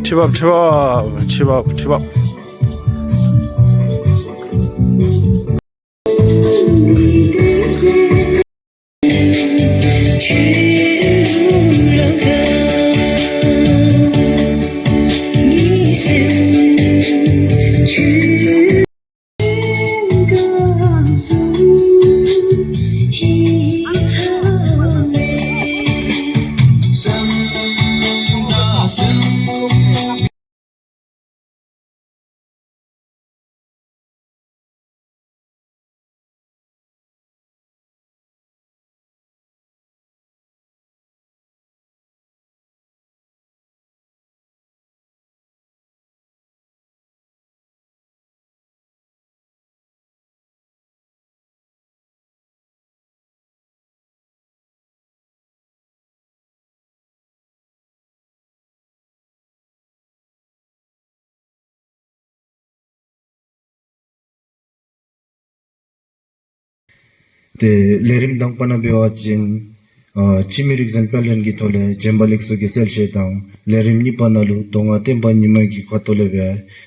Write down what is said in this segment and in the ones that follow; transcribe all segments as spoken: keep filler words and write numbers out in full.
ཁྲི་བབ་ཁྲི་བབ་ཁྲི་བབ་ཁྲི་བབ། དེ་ལས་རིམ་དང་པ་ན་འབད་བ་ཅིན། ཨ། སྤྱི་མི་རིག་འཛིན་དཔལ་ལྡན་གྱི་ཐོག་ལས་རྗེན་པ་ལེགས་གསོལ་གྱི་གསལ་བཤད་དང་། ལས་རིམ་གཉིས་པ་ནང་ལུ་མདོ་སྔགས་བསྟན་པ་ཉི་མ་གི་ཁ་ཐོག་ལས་སྦེ་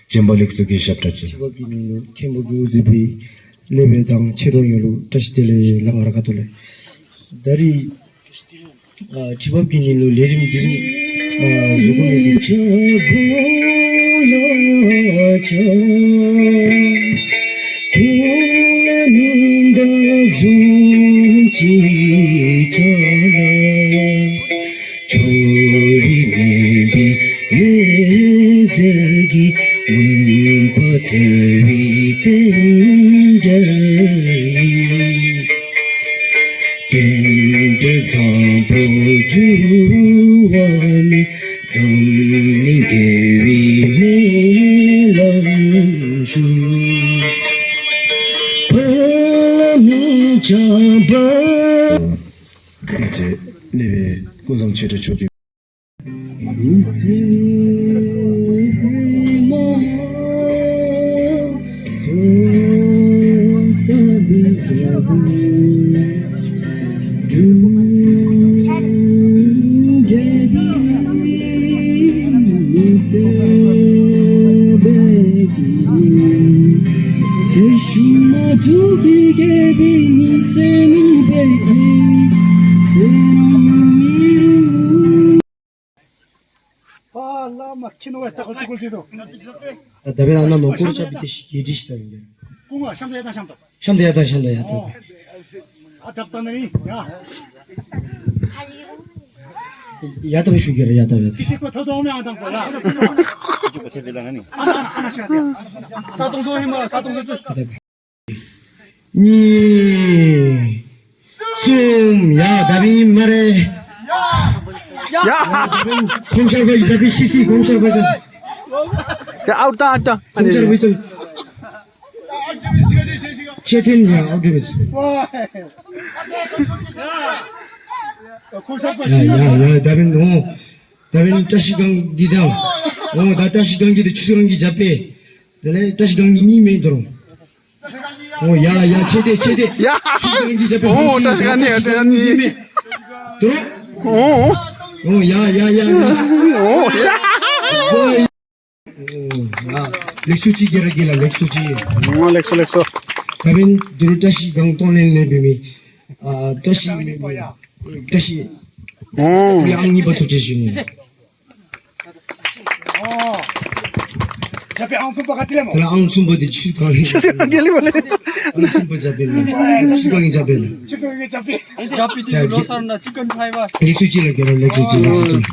རྗེན་པ་ལེགས་གསོལ་གྱི་ཞབས་ཁྲ་ཅིག། ཆུ་བབ་ཀྱི་ཉིན་ལུ་མཁན་པོ་གིས་དབུ་འཛུགས་པའི་ལས་སྦེ་དང་ཆེ་མཐོ་ཡོངས་ལུ་བཀྲ་ཤིས་བདེ་ལེགས། ལགས་ང་རའི་ཁ་ཐོག་ལས། ད་རིས་ཨ་ཁྲི་བབ་ཀྱི་ཉིན་ལུ་ལས་རིམ་འདི་ཨ་བཟོ་དགོ་མི་འདི། ད་ཅི་ལས་སྦེ་ཀུན་བཟང་ཆོས་གྲགས་མཆོག་གིས། ད་བླ་མ་ཁྱི་ནོར་བའི་ལྟ་ཁོ་ཐུག་ཁུལ་བྱེད་དོ། ད་བླ་མ་མ་བཀུར་ཆ་བི་དེ་ཞིག་གིས་དྲིས་ཤིག་ད་ཡིན། ཀུང་ཨ་ཤམ་དེ་ཡ་ད་ཤམ་དོ། ཤམ་དེ་ཡ་ད་ཤམ་དེ་ཡ་ད། ཨ་ཐབ་ད་ནི་ཡ། ཡ་ད་བི་ཤུ་གེ་ར་ཡ་ད་བི་ད། ཁྱི་ཁོ་ཐོ་ཐོ་མེ་ཨ་དང་ཁོ་ཡ། ས་དོང་ཐོ་ཧི་མ་ས་དོང་ཐོ་སུ། གཉིས། གསུམ། ཡ་ད་བི་མ་རེད། ཡ། ཁོང་ཤར་བའི་རྒྱབ་པའི་ཤི་སི་ཁོང་ཤར་བའི་རྒྱབ། ཡ་ཨའུ་ཏ་ཨ་ཏ། ཁོང་ཤར་བའི་རྒྱབ། ཆེ་ཐེན་ཡ་ཨའུ་ཏ་བི། ཡ་ཡ་ཡ་ད་བི་ནོ། ད་བི་བཀྲ་ཤིས་སྒང་གི་དང་། འོ་ད་བཀྲ་ཤིས་སྒང་གི་དེ་ཆུ་སི་སྒང་གི་རྒྱབ་པས། དེ་ལས་བཀྲ་ཤིས་སྒང་གི་གཉིས་མེད་དོ་རུང་། ཨོ་ཡ་ཡ་ཆེ་དེ་ཆེ་དེ། ཡ། ཆུ་སྒང་གི་ཇ་པེ། ཨོ་ཧོ་ཆེ་ད་ག་ནས་ཡ་ད་ག་ནས་ཡ། དོ། ཨོ། ཨོ་ཡ་ཡ་ཡ་ཡ། ཨོ་ཡ། ལེགས་སོ་ཅིག་རྒྱལ་ར་རྒྱལ་ལ་ལེགས་སོ་ཅིག། ཨོ་ལེགས་སོ་ལེགས་སོ། ད་བན་དུ་རུ་བཀྲ་ཤིས་སྒང་གཏོང་ལེན་ལེན་པའི་མི། ཨ་བཀྲ་ཤིས་མེད་མི། བཀྲ་ཤིས། ཨོ། ཡང་གཉིས་པ་ཐུགས་རྗེ་ཞུ་ནི། ཨོ། ཇ་པེ་ཨང་གསུམ་པ་ག་དེ་ལས་མོ། དེ་ལ་ཨང་གསུམ་པ་དེ་ཆུ་གང་ལས། ཆུ་གང་ལས་མ་ལས། ཨང་གསུམ་པ་ཇ་པེ་ལ། ཆུ་གང་ལས་ཇ་པེ་ལ། ཆུ་གང་ལས་ཇ་པེ། ཇ་པེ་དེ་ཡ་ལོ་གསར་ན་ཅི་གང་ཁྲའི་བ། ལེགས་སོ་ཅིག་ལ་རྒྱལ་ར་ལེགས་སོ་ཅིག་ལེགས་སོ་ཅིག།